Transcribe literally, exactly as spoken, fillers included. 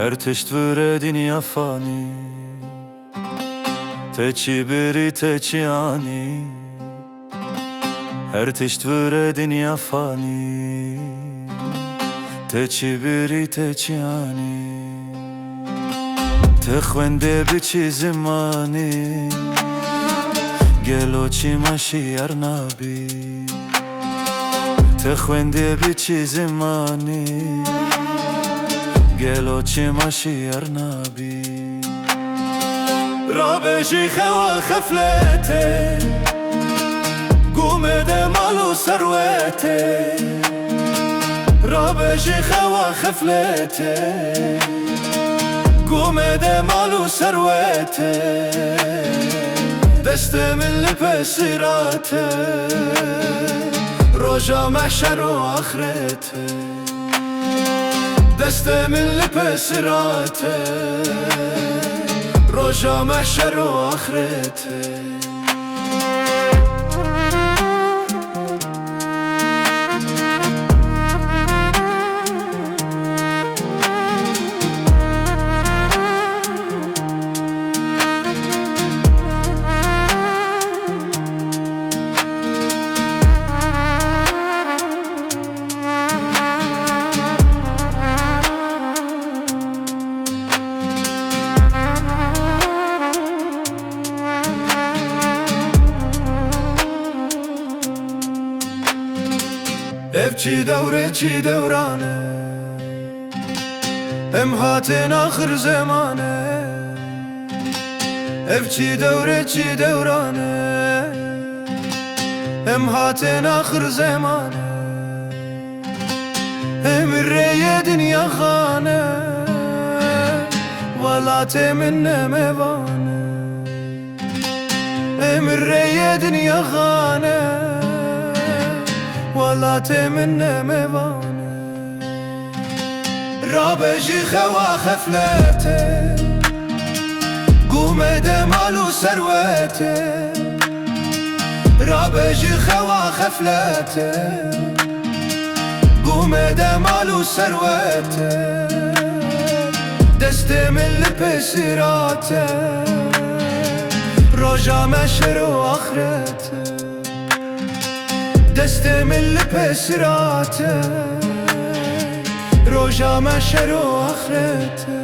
Her tişt vire dinya fanî, te çi birî, te çi anî. Her tişt vire dinya fanî, te çi birî, te çi anî. Te xwendê bi çi zimanî, gelo çima şiyar nabî. Te xwendê bi çi zimanî, gelo çima şiyar nabî. Rabe ji xewa xefletê, gumê de mal û serwetê. Rabe ji xewa xefletê, gumê de mal û serwetê. Destê min li pê siratê, roja mehşer û axretê. Destê min li pê siratê, roja mehşer û axretê. Ev çi dewrê, çi dewran e, em hatin axir zeman e. Ev çi dewrê, çi dewran e, em hatin axir zeman e. Em rêyê dinya xane, welatê min nemevan e. Em rêyê dinya xane, welatê min nemevan e. Rabe ji xewa xefletê, gumê de mal û serwetê. Rabe ji xewa xefletê, gumê de mal û serwetê. Destê min li pê siratê, roja mehşer û axretê. Destê min li pê siratê, roja mehşer û axretê.